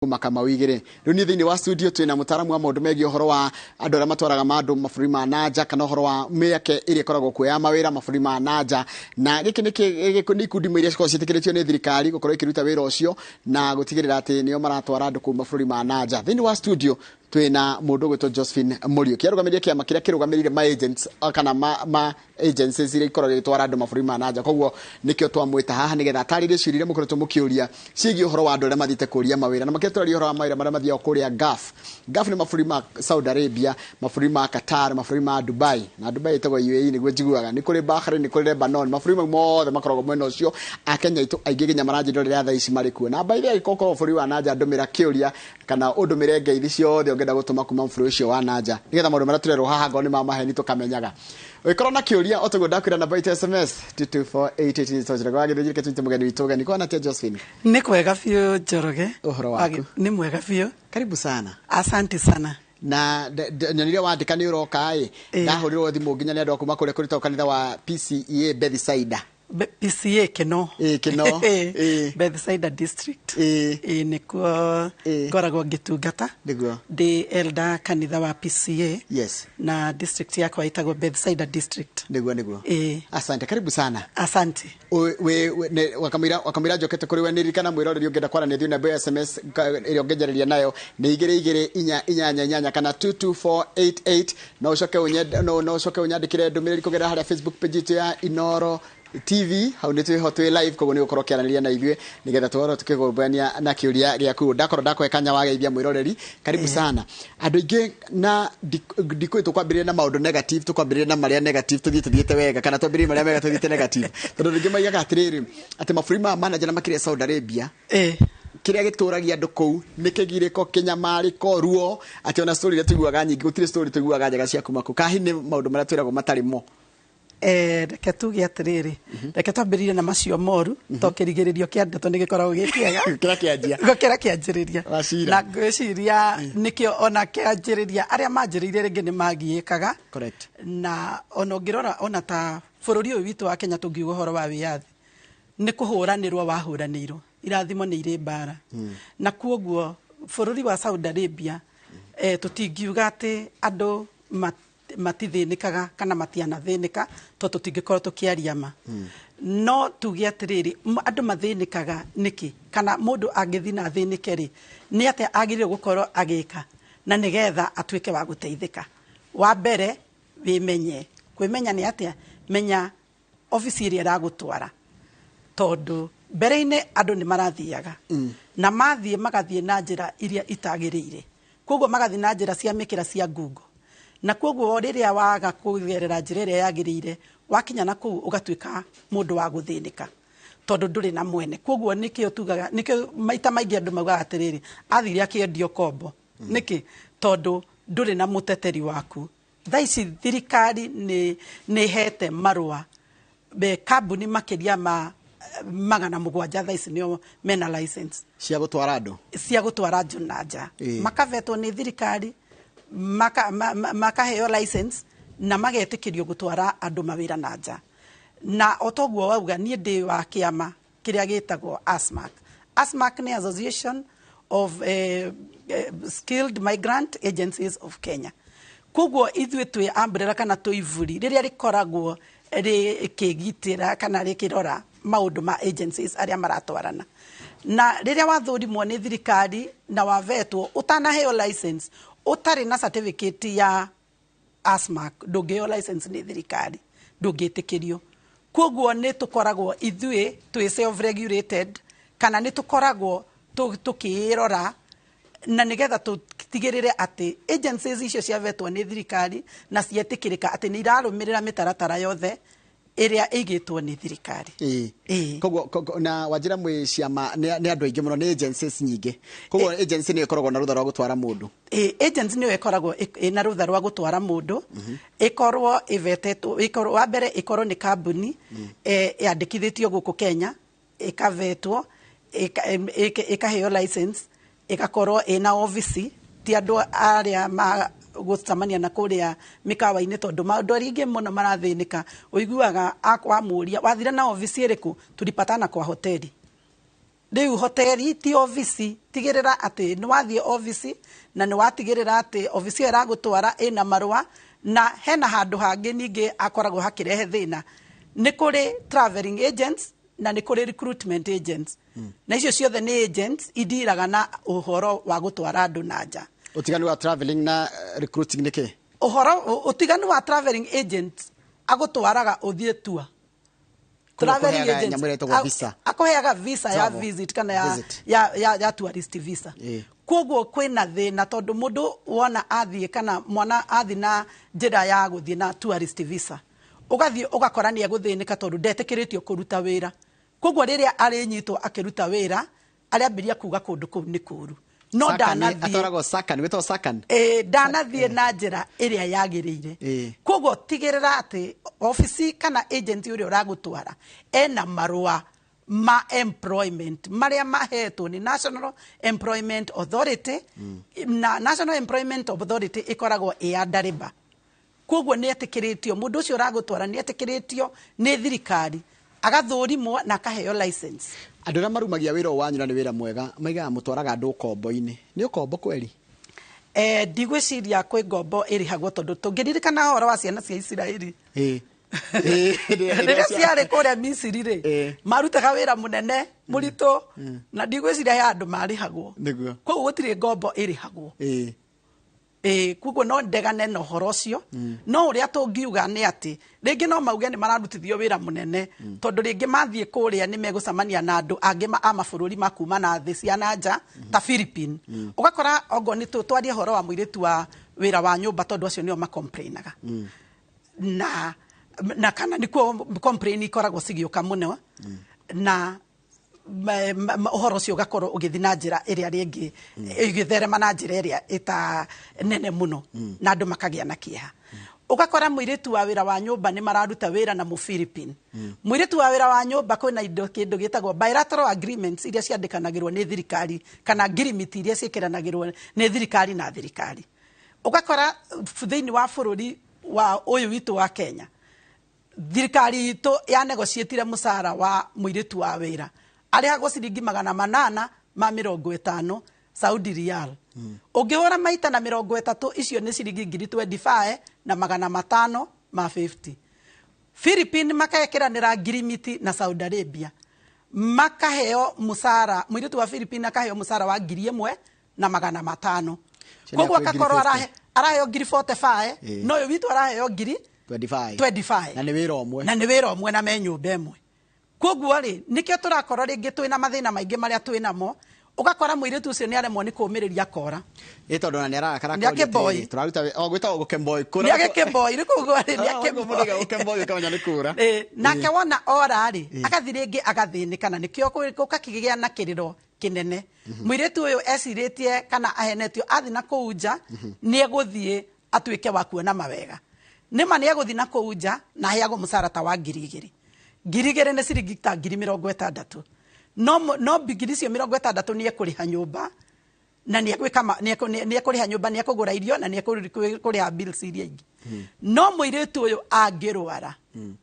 Kuma Kamau igĩrĩ. Rĩu niĩ thĩinĩ wa studio twĩna mũtaaramu wa maũndũ megiĩ ũhoro wa andũ arĩa matwaraga mandũ mabũrũri ma nanja kana ũhoro wa mĩeke ĩrĩa ĩkoragwo kuo ya mawĩra mabũrũri ma nanja. Na gĩkĩ nĩ nĩ ikundi imwe iria cikoragwo ciĩtĩkĩrĩtio nĩ thirikari gũkorwo ikĩruta wĩra ũcio na gũtigĩrĩra atĩ nĩo maratwara andũ kũu mabũrũri ma nanja. Thĩinĩ wa studio twĩna mũndũ ũgwĩtwo Josephine Mũriũki, arũgamĩrĩire kĩama kĩrĩa kĩrũgamĩrĩire ma agents kana ma agencies iria ikoragwo igĩtwara andũ mabũrũri ma nanja. Koguo nĩkĩo twamwĩta haha nĩgetha atarĩrie ciũria iria mũkoretwo mũkĩũria ciĩgiĩ ũhoro wa andũ arĩa mathiĩte kũria mawĩra, na makĩria tũraria ũhoro wa mawĩra marĩa mathiaga kũrĩa Gulf. Gulf nĩ mabũrũri ma Saudi Arabia, mabũrũri ma Qatar, mabũrũri ma Dubai, na Dubai ĩtagwo UAE nĩguo njiguaga, nĩ kũrĩ Bahrain, nĩ kũrĩ Lebanon, mabũrũri mau mothe makoragwo mwena ũcio. Akenya aitũ aingĩ nginya maranjĩrorera thaa ici marĩ kuo. Na by the way, angĩkorwo ũkoragwo bũrũri wa nanja, ndũmĩra kĩũria kana ũndũmĩre ngeithi ciothe ũngĩenda gũtũma kuma bũrũri ũcio wa nanja, nĩgetha maũndũ marĩa tũrerwo haha ngorwo nĩ ma maheni tũkamenyaga. Ũngĩkorwo na kĩũria o taguo ndakwĩra, namba itũ SMS 22488. Njoroge wa Gĩthũnjĩri tũnyite mũgeni witũ ũgeni. Kwana atĩa, Josephine? Nĩ kwega biũ, Njoroge. Ũhoro waku? Nĩ mwega biũ. Karibu sana. Asante sana. Na nyonire wandĩka nĩ ũroka ĩ, ndahũrĩrwo thimũ nginya nĩ andũ a kuma kũrĩa kũrĩtagwo kanitha wa PCEA Bethsaida. PCA Kĩno. Ĩ, Kĩno. Ĩ. Bethsaida District. Ĩ. Ĩ, nĩkuo ngoragwo ngĩtungata. Ndĩ elder kanitha wa PCA. Na district yakwa ĩtagwo Bethsaida District. Nĩguo. Ĩ. Asante, karibu sana. Asante. Wakamũira njokete kũrĩ we, nĩririkana mwĩroreri ũngĩenda kwaranĩria thiĩ namba ya SMS ĩrĩa ũngĩnjarĩria nayo nĩ 22488 kana 22488. No ũcoke ũnyandĩkĩre ndũmĩrĩri kũgerera harĩa Facebook page itũ ya Inoro TV. Hau nĩ twĩho twĩ live, koguo nĩ gũkorwo ũkĩaranĩria na ithuĩ nĩgetha tũkorwo tũkĩgũmbania na kĩũria gĩaku. Ndakorwo ndakũhe kanya wageithia mwĩroreri. Karibu sana. Andũ aingĩ na ndikũĩ tũkwambĩrĩria na maũndũ negative, tũkwambĩrĩria na marĩa negative tũthiĩ tũthiĩte wega, kana twambĩrĩrie marĩa mega tũthiĩte negative, tondũ rĩngĩ maigaga atĩrĩrĩ, atĩ mabũrũri maya ma nanja na makĩria Saudi Arabia, kĩrĩa gĩtũragia andũ kũu nĩ kĩgirĩko, kĩnyamarĩko, ruo, atĩ ona story iria tũiguaga nyingĩ, gũtirĩ story tũiguaga njega cia kuma kũu. Kahi nĩ maũndũ marĩa twĩragwo matarĩ mo? Reke tuge atĩrĩrĩ, reke twambĩrĩrie na macio moru, to kĩrigĩrĩrio kĩa ndeto nĩ gĩkoragwo gĩ kĩega. Kĩrĩa kĩanjia. Gũkĩra kĩanjĩrĩria. Wacira. Na ngwĩciria nĩkĩo ona kĩanjĩrĩria arĩa manjĩrĩirie rĩngĩ nĩ magiĩkaga. Na ona ũngĩrora ona ta bũrũri ũyũ witũ wa Kenya, tũngiuga ũhoro wa wĩyathi, nĩ kũhũranĩrwo wahũranĩirwo, irathimo nĩ irĩ mbara. Na kuoguo bũrũri wa Saudi Arabia, tũtingiuga atĩ andũ matithĩnĩkaga kana matianathĩnĩka, to tũtingĩkorwo tũkĩaria ma. No tuge atĩrĩrĩ, andũ mathĩnĩkaga nĩkĩ, kana mũndũ angĩthiĩ na athĩnĩke rĩ, nĩ atĩa agĩrĩirwo gũkorwo agĩka na nĩgetha atuĩke wa gũteithĩka? Wa mbere, wĩmenye. Kwĩmenya nĩ atĩa? Menya obici ĩrĩa ĩragũtwara, tondũ mbere-inĩ andũ nĩ marathiaga na mathiĩ magathiĩ na njĩra iria itagĩrĩire, koguo magathiĩ na njĩra cia mĩkĩra cia ngungo, na koguo rĩrĩa waga kũgerera njĩra ĩrĩa yagĩrĩire, wakinya na kũu ũgatuĩka mũndũ wa gũthĩnĩka tondũ ndũrĩ na mwene. Koguo nĩkĩo tugaga, nĩkĩo maita maingĩ andũ maugaga atĩrĩrĩ, athire akĩendio kombo. Nĩkĩ? Tondũ ndũrĩ na mũteteri waku. Thaa ici thirikari nĩ ĩhete marũa be kambuni makĩria ma 700, thaa ici nĩo mena license cia gũtwara andũ, cia gũtwara andũ na nja. Makavetwo nĩ thirikari, makaheo license na magetĩkĩrio gũtwara andũ mawĩra na nja. Na o toguo wauga, niĩ ndĩ wa kĩama kĩrĩa gĩtagwo ASMAC. ASMAC nĩ Association of Skilled Migrant Agencies of Kenya. Koguo ithuĩ twĩ umbrella kana twĩ iburi rĩrĩa rĩkoragwo rĩkĩgitĩra kana rĩkĩrora maũndũ ma agencies arĩa maratwarana. Na rĩrĩa wathũrimwo nĩ thirikari na wavetwo, ũtanaheo license ũtarĩ na certificate ya ASMAC, ndũngĩheo license nĩ thirikari, ndũngĩtĩkĩrio. Koguo nĩ tũkoragwo ithuĩ twĩ self regulated, kana nĩ tũkoragwo tũkĩĩrora na nĩgetha tũtigĩrĩre atĩ agencies icio ciavetwo nĩ thirikari na cietĩkĩrĩka atĩ nĩ irarũmĩrĩra mĩtaratara yothe ĩrĩa ĩigĩtwo nĩ thirikari. Koguo na wanjĩra mwĩ ciama nĩ andũ aingĩ mũno, nĩ agencies nyingĩ, koguo agency nĩ ĩkoragwo na rũtha rwa gũtwara mũndũ? Ĩ, agency nĩyo ĩkoragwo ĩna rũtha rwa gũtwara mũndũ, ĩkorwo ĩvetetwo, ĩkorwo wa mbere ĩkorwo nĩ kambuni yandĩkithĩtio gũkũ Kenya, ĩkavetwo, ĩkaheo license, ĩgakorwo ĩna obici, ti andũ arĩa ma gũcemania na kũrĩa mĩkawa-inĩ, tondũ maũndũ arĩa aingĩ mũno marathĩnĩka, ũiguaga wamũria wathire na obici ĩrĩkũ, tulipatana kwa hoteli. Rĩu hoteli ti obici, tigĩrĩra atĩ nĩ wathiĩ obici na nĩ watigĩrĩra atĩ obici ĩyo ĩragũtwara ĩna marũa. Na hena handũ hangĩ ningĩ akoragwo hakĩrehe thĩna, nĩ kũrĩ traveling agents na nĩ kũrĩ recruitment agents, na icio ciothe nĩ agents indiraga na ũhoro wa gũtwara andũ na nja. Ũtiganu wa traveling na recruiting nĩ kĩ? Ũhoro ũtiganu wa traveling agent, agũtwaraga ũthiĩ tua. Traveling nyamũ ĩrĩa ĩtagwo visa. Akũheaga visa ya Travel. Visit kana ya, Visit. ya tourist visa. Koguo kwĩna thĩna tondũ mũndũ wona athiĩ kana mwana athiĩ na njĩra ya gũthiĩ na tourist visa, ũgathiĩ ũgakora nĩ egũthĩnĩka tondũ ndetĩkĩrĩtio kũruta wĩra. Koguo rĩrĩa arĩnyitwo akĩruta wĩra, arĩambĩrĩria kuga kũndũ kũu nĩ kũru, no Sakan, ndanathiĩ atwaragwo sakan, wĩtagwo sakan. Ĩ, ndanathiĩ na njĩra ĩrĩa yagĩrĩire. Koguo tigĩrĩra atĩ obici kana agent ũrĩa ũragũtwara ena marũa ma employment marĩa mahetwo nĩ National Employment Authority. Na National Employment Authority ĩkoragwo ĩ ya Labour, koguo nĩ etĩkĩrĩtio, mũndũ ũcio ũragũtwara nĩ etĩkĩrĩtio nĩ thirikari, agathũrimwo na akaheo license. Andũ arĩa marumagia wĩra ũyũ wanyu, na nĩ wĩra mwega, maigaga mũtwaraga andũ ũkombo-inĩ. Nĩ ũkombo kweri? Ndigwĩciria kwĩ ngombo ĩrĩhagwo, tondũ tũngĩririkana ũhoro wa ciana cia Isiraeli rĩrĩa ciarĩ kũrĩa Misiri rĩ, marutaga wĩra mũnene mũritũ, na ndigwĩciria he andũ marĩhagwo. Koguo gũtirĩ ngombo ĩrĩhagwo. Ĩĩ, koguo no ndegane na ũhoro ũcio. No ũrĩa tũngiuga nĩ atĩ rĩngĩ no mauge nĩ mararutithio wĩra mũnene, tondũ rĩngĩ mathiĩ kũrĩa nĩ megũcemania na andũ angĩ a mabũrũri ma kuma na thĩ cia na nja ta Philippine. Ũgakora ongo nĩ twarie ũhoro wa mũirĩtu wa wĩra wa nyũmba, tondũ acio nĩo macomplainaga na kana nĩkuo complain ikoragwo cigĩũka mũno, na ũhoro ũcio ũgakorwo ũgĩthiĩ na njĩra ĩrĩa rĩngĩ ĩgĩtherema na njĩra ĩrĩa ĩta nene mũno, na andũ makagĩa na kĩeha. Ũgakora mũirĩtu wa wĩra wa nyũmba nĩ mararuta wĩra na mũphilippine. Mũirĩtu wa wĩra wa nyũmba, kwĩna indo kĩndũ gĩtagwo bilateral agreements iria ciandĩkanagĩrwo nĩ thirikari, kana ngirimiti iria ciĩkĩranagĩrwo nĩ thirikari na thirikari. Ũgakora thĩinĩ wa bũrũri wa ũyũ witũ wa Kenya, thirikari itũ ya negotiatire mũcara wa mũirĩtu wa wĩra, arĩhagwo ciringi 850 Saudi rial. Ũngĩhũra maita na 30, icio nĩ ciringi 25,550. Philippine makekĩranĩra ngirimiti na Saudi Arabia, makaheo mũcara, mũirĩtu wa Philippine akaheo mũcara wa 1,500. Cio nĩ Koguo hakuhĩ ngiri akakorwo 50. araheo ngiri 45, no ũyũ witũ araheo ngiri 25. 25. Na nĩ wĩra ũmwe. Na nĩ wĩra ũmwe na me nyũmba ĩmwe. Koguo rĩ, nĩkĩo tũrakorwo rĩngĩ twĩna mathĩna maingĩ marĩa twĩ namo. Ũgakora mũirĩtu ũcio nĩ aremwo nĩ kũũmĩrĩria kora. Ĩ, tondũ ona nĩ arakara. Nĩ akĩmboi. Tũraruta o gwĩtagwo gũkemboi. Nĩ agĩkĩmboi, nĩ koguo rĩ, nĩ akĩmboi. Gũkemboi ũkamenya nĩ kũra. Ĩ, nake wona ora rĩ, agathiĩ rĩngĩ agathĩnĩka, na nĩkĩo gũkakĩgĩa na kĩrĩro kĩnene. Mũirĩtu ũyũ ecirĩtie kana ahenetio athiĩ na kũu nja nĩ egũthiĩ atuĩke wa kuona mawega. Nĩma nĩ egũthiĩ na kũu nja na aheagwo mũcara ta wa 2,000. 2,000 nĩ ciringi ta 60,000. No ngiri icio 60 nĩ ekũrĩha nyũmba, na nĩ egwĩka nĩ ekũrĩha nyũmba, nĩ ekũgũra irio, na nĩ ekũrĩha bills iria ingĩ. No mũirĩtu ũyũ angĩrwara,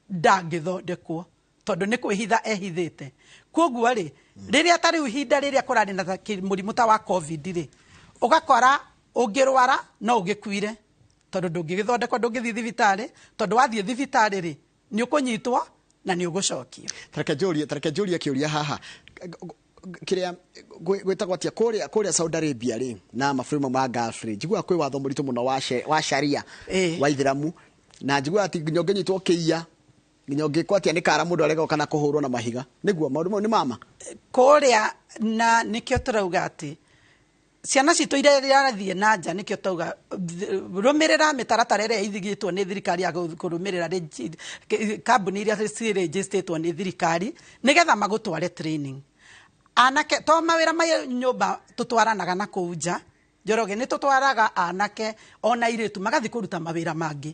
ndangĩthondekwo, tondũ nĩ kwĩhitha ehithĩte. Koguo rĩ, rĩrĩa ta rĩu ihinda rĩrĩa kũrarĩ na mũrimũ ta wa COVID rĩ, ũgakora ũngĩrwara no ũgĩkuire, tondũ ndũngĩgĩthondekwo, ndũngĩthiĩ thibitarĩ, tondũ wathiĩ thibitarĩ rĩ, nĩ ũkũnyitwo na nĩ ũgũcokio. Tareke njũrie kĩũria haha. Kĩrĩa gwĩtagwo atĩa kũrĩa Saudi Arabia rĩ, na mabũrũri mamwe ma Gulf rĩ, njiguaga kwĩ watho mũritũ mũno wa sharia wa ithĩramu, na njiguaga atĩ nginya ũngĩnyitwo ũkĩiya, nginya ũngĩkwo atĩa, nĩ kara mũndũ aregwo kana kũhũrwo na mahiga. Nĩguo maũndũ mau nĩ mama? Kũrĩa, na nĩkĩo tũrauga atĩ ciana citũ iria irathiĩ na nja, nĩkĩo tauga rũmĩrĩra mĩtaratara ĩrĩa ithigĩtwo nĩ thirikari ya kũrũmĩrĩra kambuni iria cirĩnjĩstĩtwo nĩ thirikari, nĩgetha magũtware training. Anake to mawĩra ma nyũmba tũtwaranaga na kũu nja, Njoroge, nĩ tũtwaraga anake ona airĩtu magathiĩ kũruta mawĩra mangĩ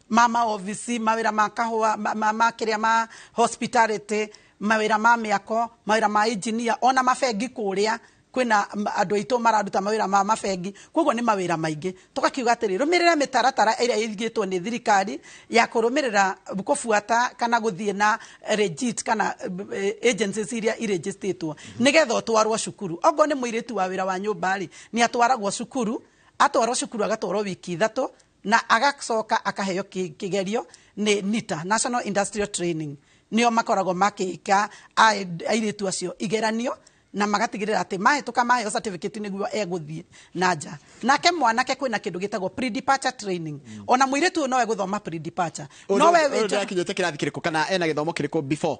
ma maobici, mawĩra ma kahũa, ma kĩrĩa ma hospitality, mawĩra ma mĩako, mawĩra ma engineer, ona mabengi kũrĩa. Kwĩna andũ aitũ mararuta mawĩra ma mabengi. Koguo nĩ mawĩra maingĩ. Tũgakiuga atĩrĩ, rũmĩrĩra mĩtaratara ĩrĩa ĩigĩtwo nĩ thirikari ya kũrũmĩrĩra, kũbuata kana gũthiĩ na legit kana agencies iria irejistĩtwo, nĩgetha ũtwarwo cukuru. Okorwo nĩ mũirĩtu wa wĩra wa nyũmba rĩ, nĩ atwaragwo cukuru. Atwarwo cukuru agatwarwo wiki 3 na agacoka akaheo kĩgerio nĩ NITA, National Industrial Training. Nĩo makoragwo makĩka airĩtu acio igeranio na magatigĩrĩra atĩ mahĩtũka, maheo certificate nĩguo egũthiĩ na nja. Nake mwanake, kwĩna kĩndũ gĩtagwo pre-departure training. Ona mũirĩtu ũyũ no egũthoma pre-departure. No we wĩ nja- Akinyĩte kĩrathi kĩrĩkũ kana ena gĩthomo kĩrĩkũ before?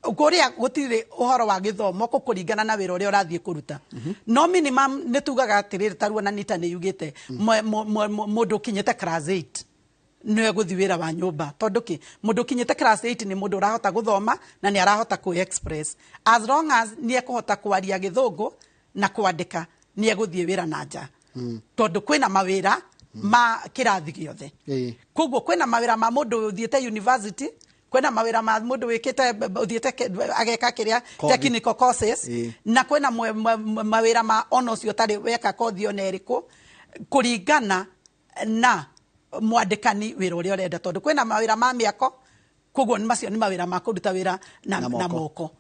Kũrĩa gũtirĩ ũhoro wa gĩthomo, kũkũringana na wĩra ũrĩa ũrathiĩ kũruta. No minimum nĩ tugaga atĩrĩrĩ, taruo na NITA nĩ yugĩte mũndũ ũkinyĩte class 8 nĩwe gũthiĩ wĩra wa nyũmba. Tondũ kĩ? Mũndũ ũkinyĩte class 8 nĩ mũndũ ũrahota gũthoma na nĩ arahota kwĩ express. As long as nĩ ekũhota kwaria Gĩthũngũ na kwandĩka, nĩ egũthiĩ wĩra na nja, tondũ kwĩna mawĩra ma kĩrathi gĩothe. Koguo kwĩna mawĩra ma mũndũ ũthiĩte university, kwĩna mawĩra ma mũndũ wĩkĩte, ũthiĩte ageka kĩrĩa Kothi. technical courses, na kwĩna mawĩra ma ona ũcio ũtarĩ weka kothi ona ĩrĩkũ, kũringana na mwandĩkani wĩra ũrĩa ũrenda, tondũ kwĩna mawĩra ma mĩako. Koguo macio nĩ mawĩra ma kũruta wĩra na, Na na moko. Moko.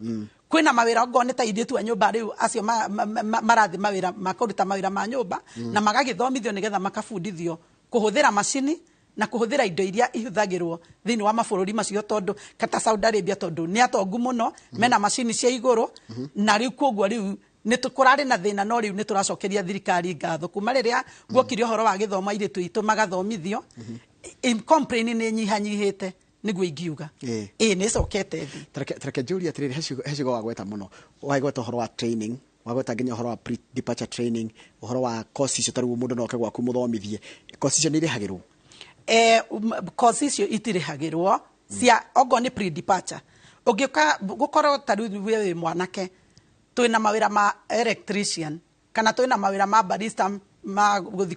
Kwĩna mawĩra ongorwo nĩ ta airĩtu a nyũmba rĩu, acio marathiĩ mawĩra ma kũruta mawĩra ma nyũmba na magagĩthomithio nĩgetha makabundithio kũhũthĩra macini na kũhũthĩra indo iria ihũthagĩrwo thĩinĩ wa mabũrũri macio, tondũ ta Saudi Arabia, tondũ nĩ atongu mũno, mena macini cia igũrũ. Na rĩu koguo rĩu nĩ kũrarĩ na thĩna, no rĩu nĩ tũracokeria thirikari ngatho kuma rĩrĩa guokire ũhoro wa gĩthomo, airĩtu aitũ magathomithio, in complain nĩ nyihanyihĩte, nĩguo ingiuga. Ĩĩ, nĩ ĩcokete thĩ. Tareke njũrie atĩrĩrĩ, he ciugo wagweta mũno. Wagweta ũhoro wa training, wagweta nginya ũhoro wa pre departure training, ũhoro wa course icio. Tarĩu mũndũ no oke gwaku mũthomithie, course icio nĩ irĩhagĩrwo? Course icio itirĩhagĩrwo cia okorwo nĩ pre departure. Ũngĩũka gũkorwo ta rĩu we wĩ mwanake, twĩna mawĩra ma electrician kana twĩna mawĩra ma barista, ma gũthiĩ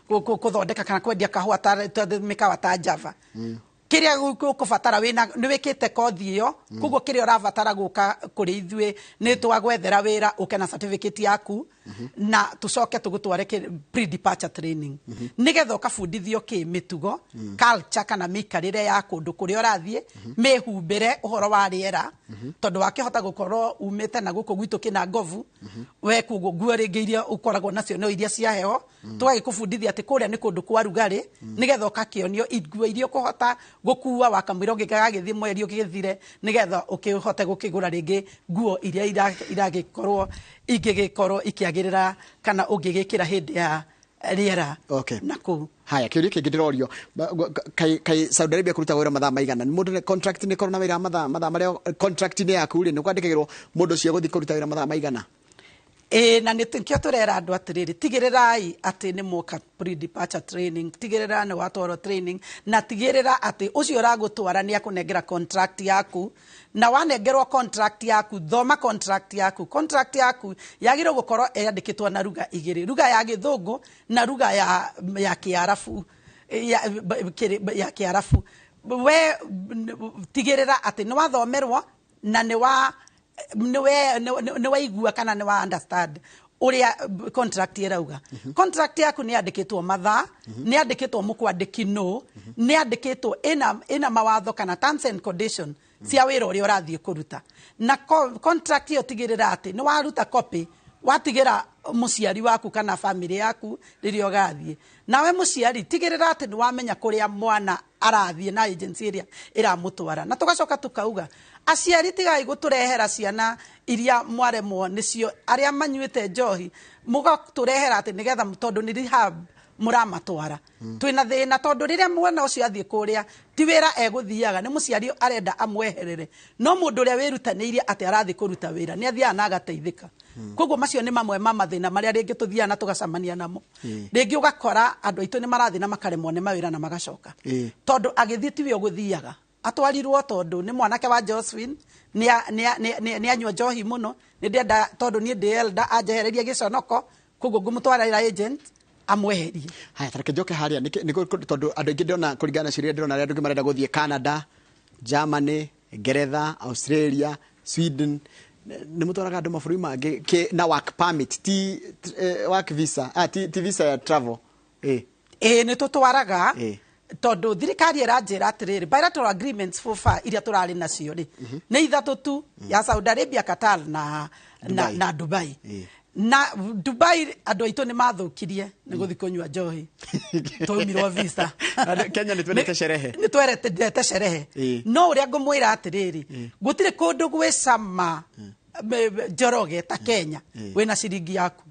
kũthondeka kana kwendia kahũa ta mĩkawa ta Java. Kĩrĩa ũkũbatara, wĩna nĩ wĩkĩte kothi ĩyo, koguo kĩrĩa ũrabatara gũka kũrĩ ithuĩ nĩ twagwethera wĩra, ũke na certificate yaku na tũcoke tũgũtware pre departure training, nĩgetha ũkabundithio kĩ mĩtugo, culture kana mĩikarĩre ya kũndũ kũrĩa ũrathiĩ, mĩhumbĩre, ũhoro wa rĩera, tondũ wakĩhota gũkorwo umĩte na gũkũ gwitũ kĩna ngobu we, koguo nguo rĩngĩ iria ũkoragwo nacio no iria cia heho. Tũgagĩkũbundithia atĩ kũrĩa nĩ kũndũ kwa rugarĩ, nĩgetha ũgakĩonio nguo iria ũkũhota gũkua wakamũira ũngĩgagĩthiĩ mweri ũgĩthire, nĩgetha ũkĩhote gũkĩgũra rĩngĩ nguo iria iragĩkorwo ingĩgĩkorwo ikĩagĩrĩra kana ũngĩgĩkĩra hĩndĩ ya rĩera na kũu. Haya, kĩũria kĩngĩ ndĩrorio, kaĩ Saudi Arabia kũruta wĩra mathaa maigana? Nĩ mũndũ nĩ contract nĩ korwo na wĩra wa mathaa marĩa contract-inĩ yaku rĩ, nĩ kwandĩkagĩrwo mũndũ ũcio gũthiĩ kũruta wĩra mathaa maigana? Ĩĩ, na nĩ kĩo tũrera andũ atĩrĩrĩ, tigĩrĩrai atĩ nĩ mwoka pre departure training, tigĩrĩra nĩ watwarwo training, na tigĩrĩra atĩ ũcio ũragũtwara nĩ akũnengera contract yaku. Na wanengerwo contract yaku, thoma contract yaku. Contract yaku yagĩrĩirwo gũkorwo yandĩkĩtwo na ruga igĩrĩ, ruga ya Gĩthũngũ na ruga ya Kĩarabu, ya Kĩarabu. We tigĩrĩra atĩ nĩ wathomerwo na nĩ wa nĩ waigua kana nĩ wa understand ũrĩa contract ĩrauga. Contract yaku nĩ yandĩkĩtwo mathaa, nĩ yandĩkĩtwo mũkwandĩki no nĩ yandĩkĩtwo ĩna mawatho kana terms and condition cia wĩra ũrĩa ũrathiĩ kũruta. Na contract ĩyo, tigĩrĩra atĩ nĩ waruta copy, watigĩra mũciari waku kana family yaku rĩrĩa ũgathiĩ. Nawe mũciari, tigĩrĩra atĩ nĩ wamenya kũrĩa mwana arathiĩ na agency ĩrĩa ĩramũtwara. Na tũgacoka tũkauga, aciari, tigai gũtũrehera ciana iria mwaremwo nĩcio, arĩa manyuĩte njohi, mũgatũrehera atĩ nĩgetha tondũ nĩ rehab mũramatwara. Twĩna thĩna, tondũ rĩrĩa mwana ũcio athiĩ kũrĩa, ti wĩra egũthiaga, nĩ mũciari arenda amweherere. No mũndũ ũrĩa wĩrutanĩirie atĩ arathiĩ kũruta wĩra nĩ athiaga na agateithĩka. Koguo macio nĩ mamwe ma mathĩna marĩa rĩngĩ tũthiaga na tũgacemania namo. Rĩngĩ ũgakora andũ aitũ nĩ marathiĩ na makaremwo nĩ mawĩra na magacoka, tondũ agĩthiĩ tiwe ũgũthiaga, atwarirwo tondũ nĩ mwanake wa Josephine, nĩ anyua njohi mũno, nĩ ndĩrenda tondũ niĩ ndĩ elder anjehererie gĩconoko, koguo ngũmũtwarĩra agent amweherie. Haya, tareke njoke harĩa tondũ andũ aingĩ ndĩrona, kũringana na ciũria ndĩrona, arĩa andũ aingĩ marenda gũthiĩ Canada, Germany, Ngeretha, Australia, Sweden. Nĩ mũtwaraga andũ mabũrũri mangĩ na work permit, ti work visa, ti visa ya travel? Ĩĩ, nĩ tũtwaraga, tondũ thirikari ĩranjĩra atĩrĩrĩ, bilateral agreements so far iria tũrarĩ nacio rĩ, nĩ ithatũ tu, ya Saudi Arabia, Qatar na Dubai. Na Dubai. Na Dubai andũ aitũ nĩ mathũkirie nĩ gũthiĩ kũnyua njohi, twaumirwo visa. Kenya nĩ twendete sherehe. Nĩ twendete sherehe. No ũrĩa ngũmwĩra atĩrĩrĩ, gũtirĩ kũndũ gwĩ cama Njoroge ta Kenya wĩna ciringi yaku.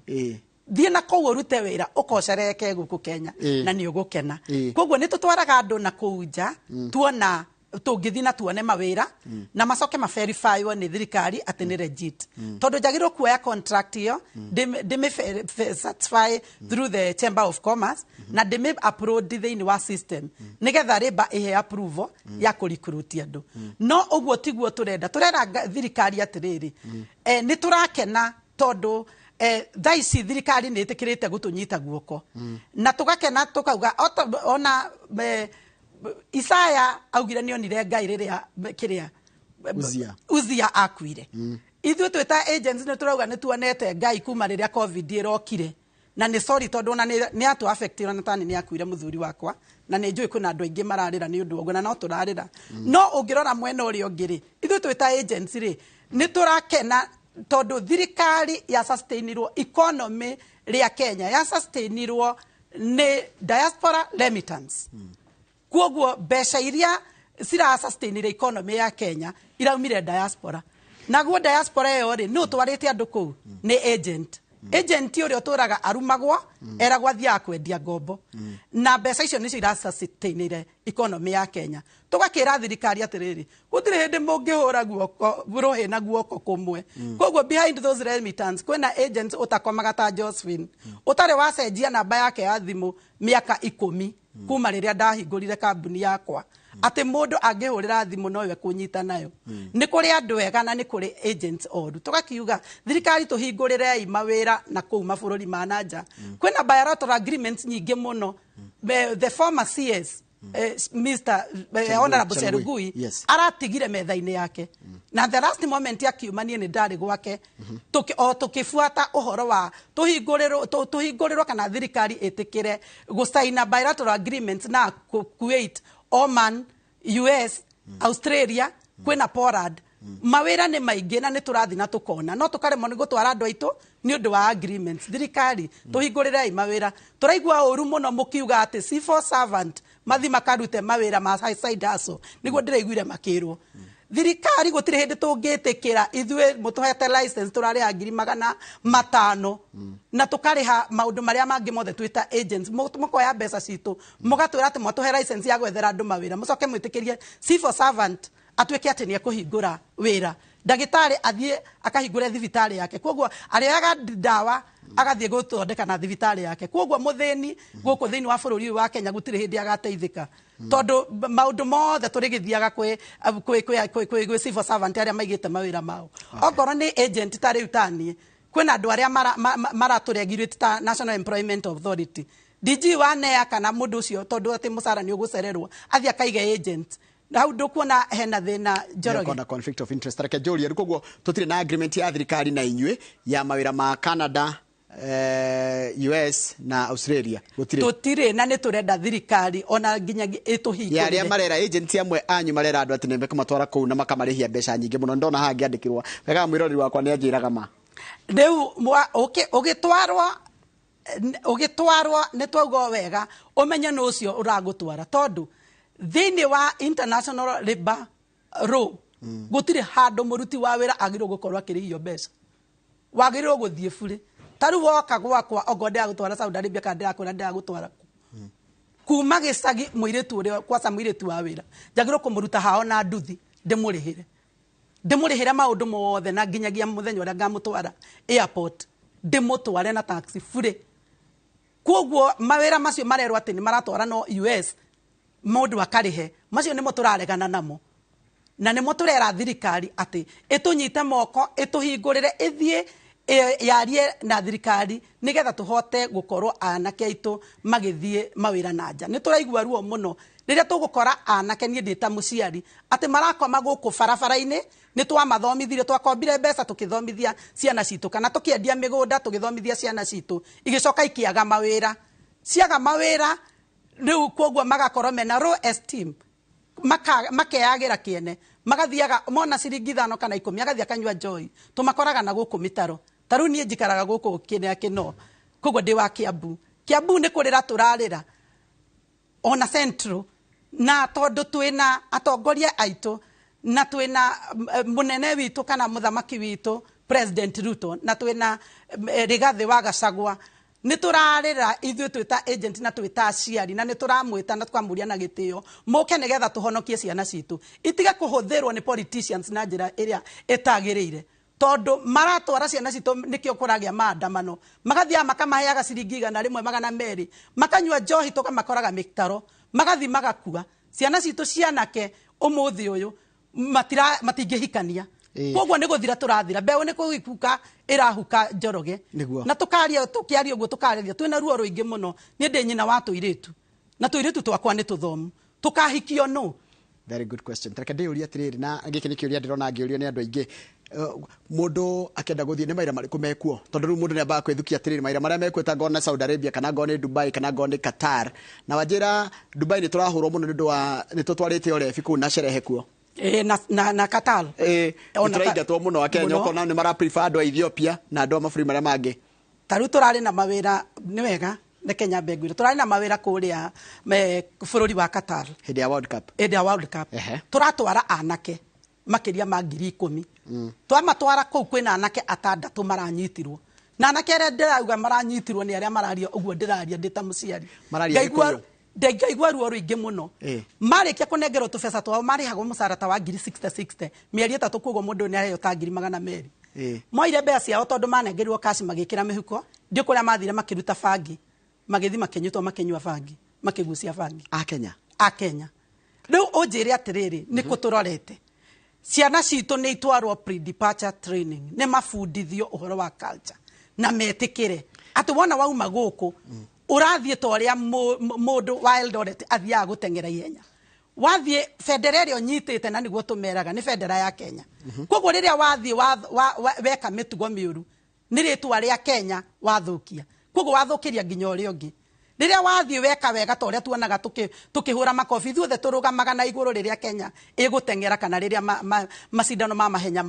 Thiĩ na kũu ũrute wĩra, ũkocereke gũkũ Kenya na nĩ ũgũkena. Koguo nĩ tũtwaraga andũ na kũu nja, tuona tũngĩthiĩ na tuone mawĩra na macoke maverifywo nĩ thirikari atĩ nĩ legit, tondũ njagĩrĩirwo kuoya contract ĩyo, ndĩmĩ certify through the Chamber of Commerce na ndĩmĩ upload thĩinĩ wa system nĩgetha labour ĩhe approval ya kũrecruit andũ. No ũguo tiguo tũrenda. Tũrera thirikari atĩrĩrĩ, nĩ tũrakena tondũ thaa ici thirikari nĩ ĩtĩkĩrĩte gũtũnyita guoko, na tũgakena tũkauga ona Isaya augire nĩ onire Ngai rĩrĩa kĩrĩa Uzia. Uzia akuire. Ithuĩ twĩ ta agents nĩ tũrauga nĩ tuonete Ngai kuma rĩrĩa COVID ĩrokire, na nĩ sorry tondũ ona nĩ atũ affect, ona tani nĩ akuire mũthuri wakwa, na nĩ njũĩ kwĩna andũ aingĩ mararĩra nĩ ũndũ wa ũguo, na no tũrarĩra. No ũngĩrora mwena ũrĩa ũngĩ rĩ, ithuĩ twĩ ta agents rĩ, nĩ tũrakena tondũ thirikari ya sustainirwo, economy rĩa Kenya ya sustainirwo nĩ diaspora remittance. Koguo mbeca iria cira sustainire economy ya Kenya iraumire diaspora. Naguo diaspora ĩyo rĩ, nĩ ũtwarĩte andũ kũu nĩ agent. Agent ũrĩa ũtũraga arumagwo, eragwo athiaga kwendia ngombo, na mbeca icio nĩcio irasustainire economy ya Kenya. Tũgakĩra thirikari atĩrĩrĩ, gũtirĩ hĩndĩ mũngĩhũra guoko rũhĩ na guoko kũmwe. Koguo behind those remittance kwĩna agents ũtakomaga ta Josephine, ũtarĩ wacenjia namba yake ya thimũ mĩaka 10 kuma rĩrĩa ndahingũrire kambuni yakwa, atĩ mũndũ angĩhũrĩra thimũ nowe kũnyita nayo. Nĩ kũrĩ andũ ega na nĩ kũrĩ agents oru. Tũgakiuga thirikari, tũhingũrĩrei mawĩra na kũu mabũrũri ma na nja. Kwĩna bilateral agreements nyingĩ mũno. The former CS, Mr. Honorable Chelugui. Chelugui aratigire metha-inĩ yake, na the last moment akiuma niĩ nĩ ndarĩ gwake, o tũkĩbuata ũhoro wa tũhingũrĩrwo kana thirikari ĩtĩkĩre gũcaina bilateral agreements na Kuwait, Oman, US, Australia, kwĩna Poland. Mawĩra nĩ maingĩ na nĩ tũrathiĩ na tũkona, no tũkaremwo nĩ gũtwara andũ aitũ nĩ ũndũ wa agreements. Thirikari, tũhingũrĩrei mawĩra. Tũraigua ũru mũno mũkiuga atĩ civil servant mathi makarute mawĩra ma side hustle. Nĩguo ndĩraiguire makĩrwo. Thirikari, gũtirĩ hĩndĩ tũngĩtĩkĩra ithuĩ mũtũhete license tũrarĩha 500,000 na tũkarĩha maũndũ marĩa mangĩ mothe twĩ ta agents. Mũkoya mbeca citũ, mũgatwĩra atĩ mwatũhe license ya gwethera andũ mawĩra, mũcoke mwĩtĩkĩrie civil servant atuĩke atĩ nĩ ekũhingũra wĩra, ndagĩtarĩ athiĩ akahingũre thibitarĩ yake, koguo arĩoyaga ndawa agathiĩ gũthondeka na thibitarĩ yake. Koguo mũthĩni gũkũ thĩinĩ wa bũrũri ũyũ wa Kenya gũtirĩ hĩndĩ agateithĩka, tondũ maũndũ mothe tũrĩgĩthiaga kwĩ civil servant arĩa maigĩte mawĩra mao. Okorwo nĩ agent ta rĩu taniĩ, kwĩna andũ arĩa maratũregulate ta National Employment Authority, DG wa NEA, kana mũndũ ũcio, tondũ atĩ mũcara nĩ ũgũcererwo athiĩ akaige agent hau, ndũkuona hena thĩna, Njoroge? Nĩkwenda conflict of interest. Reke njũrie rĩu, koguo tũtirĩ na agreement ya thirikari na inyuĩ ya mawĩra ma Canada, US na Australia, gũtirĩ? Tũtirĩ, na nĩ tũrenda thirikari ona nginya Ya arĩa ĩtũhingũrĩre. Marera agent amwe anyu marera andũ atĩ nĩ mekũmatwara kũu na makamarĩhia mbeca nyingĩ mũno. Ndona haha ngĩandĩkĩrwo wega, mwĩroreri wakwa nĩ anjĩraga ma. Rĩu ũgĩtwarwo nĩ twauga o wega ũmenye nũ ũcio ũragũtwara, tondũ thĩinĩ wa international labour law gũtirĩ handũ mũruti wa wĩra agĩrĩirwo gũkorwo akĩrĩhio mbeca. Wagĩrĩirwo gũthiĩ burĩ. Ta rĩu woka gwakwa, okorwo ndĩragũtwara Saudi Arabia kana ndĩrakwĩra ndĩragũtwara kũ, kuma gĩcagi, mũirĩtu ũrĩa kwaca, mũirĩtu wa wĩra njagĩrĩirwo kũmũruta hao na nduthi, ndĩmũrĩhĩre maũndũ mothe, na nginyagia mũthenya ũrĩa ngamũtwara airport ndĩmũtware na taxi burĩ. Koguo mawĩra macio marerwo atĩ nĩ maratwara no US mũndũ akarĩhe, macio nĩmo tũraregana namo, na nĩmo tũrera thirikari atĩ ĩtũnyite moko, ĩtũhingũrĩre, ĩthiĩ Yarie na thirikari nigetha tuhote gukorwo anake aitu magithie mawira na nja. Ni turaigua ruo muno riria tugukora anake, nie ndi ta muciari, ati marakoma guku barabara-ini. Ni twamathomithirie, twakombire mbeca tukithomithia ciana citu kana tukiendia migunda tugithomithia ciana citu, igicoka ikiaga mawira, ciaga mawira riu, koguo magakorwo mena low esteem, makeagĩra kĩene, magathiaga mona ciringi 5 kana 10, agathiĩ akanyua njohi. Tũmakoraga na gũkũ mĩtaro. Ta rĩu niĩ njikaraga gũkũ kĩrĩa kĩno, koguo ndĩ wa Kiambu. Kiambu nĩ kũrĩra tũrarĩra ona Central, na tondũ twĩna atongoria aitũ na twĩna mũnene witũ kana mũthamaki witũ President Ruto na twĩna Rigathĩ wa Gachagua, nĩ tũrarĩra ithuĩ twĩ ta agent na twĩ ta aciari, na nĩ tũramwĩta na tũkamũria na gĩtĩo mũke nĩgetha tũhonokie ciana citũ itige kũhũthĩrwo nĩ politicians na njĩra ĩrĩa ĩtagĩrĩire, tondũ maratwara ciana citũ. Nĩkĩo kũragĩa maandamano, magathiaga makamaheaga ciringi 100, 200, makanyua njohi, tũkamakoraga mĩtaro, magathi magakua. Ciana citũ cianake ũmũthĩ ũyũ matingĩhikania. Koguo nĩ gũthira tũrathira, mbeũ nĩ kũhuka ĩrahuka, Njoroge. Na tũkaria, tũkĩaria ũguo, tũkarĩria twĩna ruo rũingĩ mũno. Niĩ ndĩ nyina wa tũirĩtu na tũirĩtu twakwa nĩ tũthomu, tũkahikio nũ? Very good question. Reke ndĩyũrie atĩrĩrĩ, na gĩkĩ nĩ kĩũria ndĩrona ngĩũrio nĩ andũ aingĩ. Mũndũ akĩenda gũthiĩ, nĩ mawĩra marĩkũ mekuo? Tondũ rĩu mũndũ nĩ ambaga kwĩthukia atĩrĩrĩ, mawĩra marĩa mekuo, ta ngona Saudi Arabia kana ngona nĩ Dubai kana ngona nĩ Qatar. Na wanjĩra Dubai nĩ tũrahũrwo mũno nĩ ũndũ wa nĩ tũtwarĩte ũrebi kũu na sherehe kuo. Ĩ, na Qatar. Nĩ tũraingatwo mũno Akenya, ũkona nĩ mara prefer andũ a Ethiopia na andũ a mabũrũri marĩa mangĩ. Ta rĩu tũrarĩ na mawĩra, nĩ wega reke nyambe ngwĩre, tũrarĩ na mawĩra kũrĩa bũrũri wa Qatar. Hĩndĩ ya World Cup. Hĩndĩ ya World Cup. Tũratwara anake makĩria ma 10,000. Twamatwara kũu, kwĩna anake atandatũ maranyitirwo, na anake arĩa ndĩrauga maranyitirwo nĩ arĩa mararia ũguo ndĩraria ndĩ ta mũciari. Mararia Gĩkũyũ. Ngaigua ruo rũingĩ mũno. Marĩkia kũnengerwo tũbeca twao, marĩhagwo mũcara ta wa ngiri 60 60 mĩeri 3, koguo mũndũ nĩ areheo ta ngiri 200. Moire mbeca ciao, tondũ manengerirwo cash, magĩkĩra mĩhuko, ndiũ kũrĩa mathire makĩruta bangi, magĩthiĩ makĩnyitwo makĩnyua bangi, makĩgucia bangi. A Kenya. A Kenya. Rĩu ũnjĩre atĩrĩrĩ, nĩ kũ tũrorete? Ciana citũ nĩ itwarwo pre-departure training, nĩ mabundithio ũhoro wa culture na metĩkĩre atĩ wona wauma gũkũ ũrathiĩ ta ũrĩa mũndũ wa Eldoret athiaga gũteng'era ihenya. Wathiĩ, bendera ĩrĩa ũnyitĩte, na nĩguo tũmeraga, nĩ bendera ya Kenya. Koguo rĩrĩa wathiĩ weka mĩtugo mĩũru, nĩ rĩtwa rĩa Kenya wathũkia, koguo wathũkĩria nginya ũrĩa ũngĩ. Rĩrĩa wathiĩ weka wega, ta ũrĩa tuonaga tũkĩhũra makobi, ithuothe tũrũgamaga na igũrũ rĩrĩa Kenya ĩgũteng'era kana rĩrĩa macindano ma mahenya